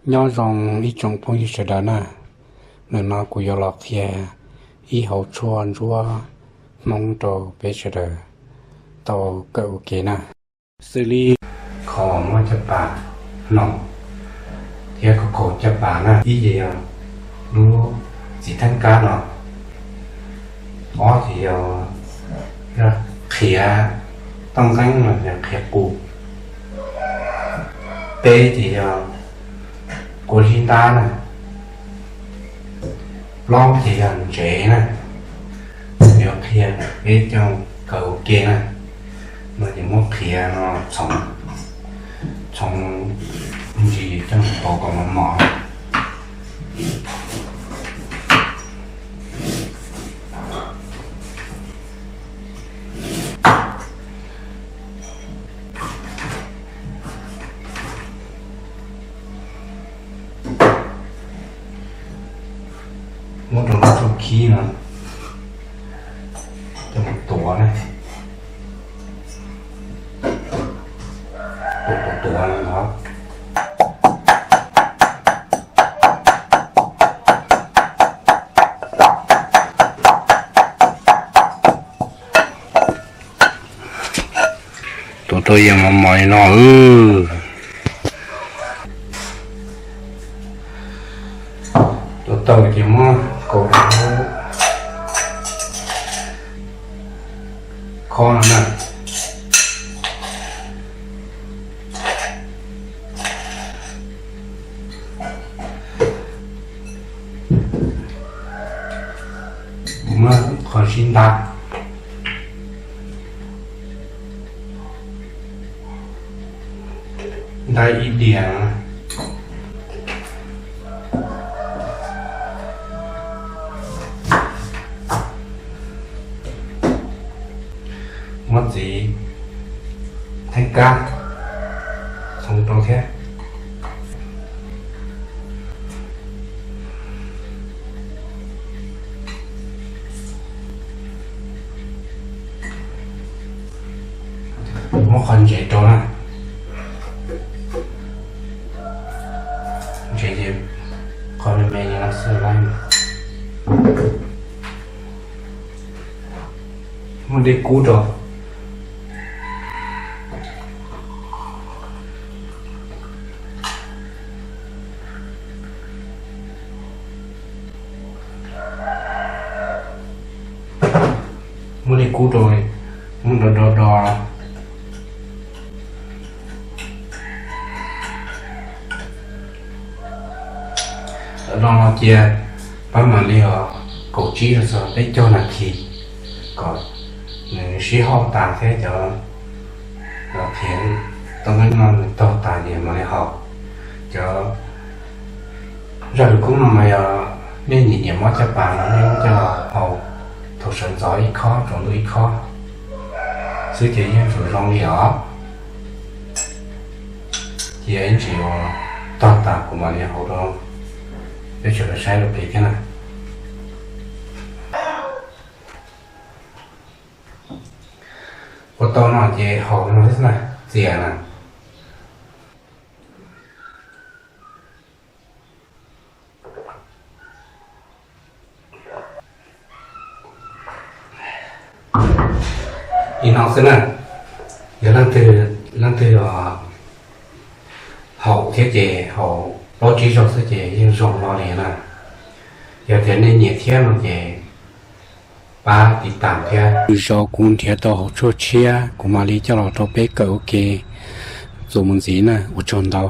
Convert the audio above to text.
Nyob zoo ib tsoom phooj ywg sawv daws na, ntawm no kuv yuav los qhia ib hauv tshuaj ntsuab Hmoob rau peb sawv daws tau kawm ua ke na. Xws li khoom muab caj pas hnoos thiab khoom caj pas na, ib ces yog lub txiv theeb kab no, ob ces yog qhiav toj nqeeb los yog qhiav qus, peb ces yog kua zib ntab na, plaub ces yog ntsev na. Yuav qhia peb coj kawm ua ke na, no ces muab qhiav no txhoov, txhoov ntsis coj pauv kom mos mos. Muab rau lub txuj khib no coj mus tuav na, tuav tuav tuav no. Tuav tau yeej mos mos li no. Tuav tau ces muab kaus rau hauv khob no na. Muab qhov zib ntab, ntab ib diav no, muab txiv theeb kab txhoov rau thiab. Muab qhov ntsev rau na, ntsev ces qhov me me li no xwb lawm. Muab dej kub rau. Muab dej kub rau, muab do do do. Do no cia pab mam li os kaum tsib los txog peb caug nas this kom nws sib hauj tas thiab cov qhiav toj nqeeb no nws taug tas ces mam li haus. Cov zaj lus kub no mas yog nej nyiam nyiam mob caj pas no nej muab coj los haus thaum sawv ntxov ib khob tsaus ntuj ib khob xwb ces yeej yuav zoo li os. Cia ib ntsis uas tog tas kuv mam li haus rau peb sawv daws saib ua ke thiab na. Ua tau no ces haus no xwb na, txias na. Li no xwb na, yog leej twg, leej twg haus thiab ces haus plaub tsib zaug xwb ces yeej zoo no li na. Yog tias nej nyiam thiab no ces pab tiv tam thiab. Lwm zaus kuv nrhiav tau hauv tshuaj tshiab kuv mam li coj los rau peb kawm ua ke txuas mus ntxiv na, ua tsaug ntau.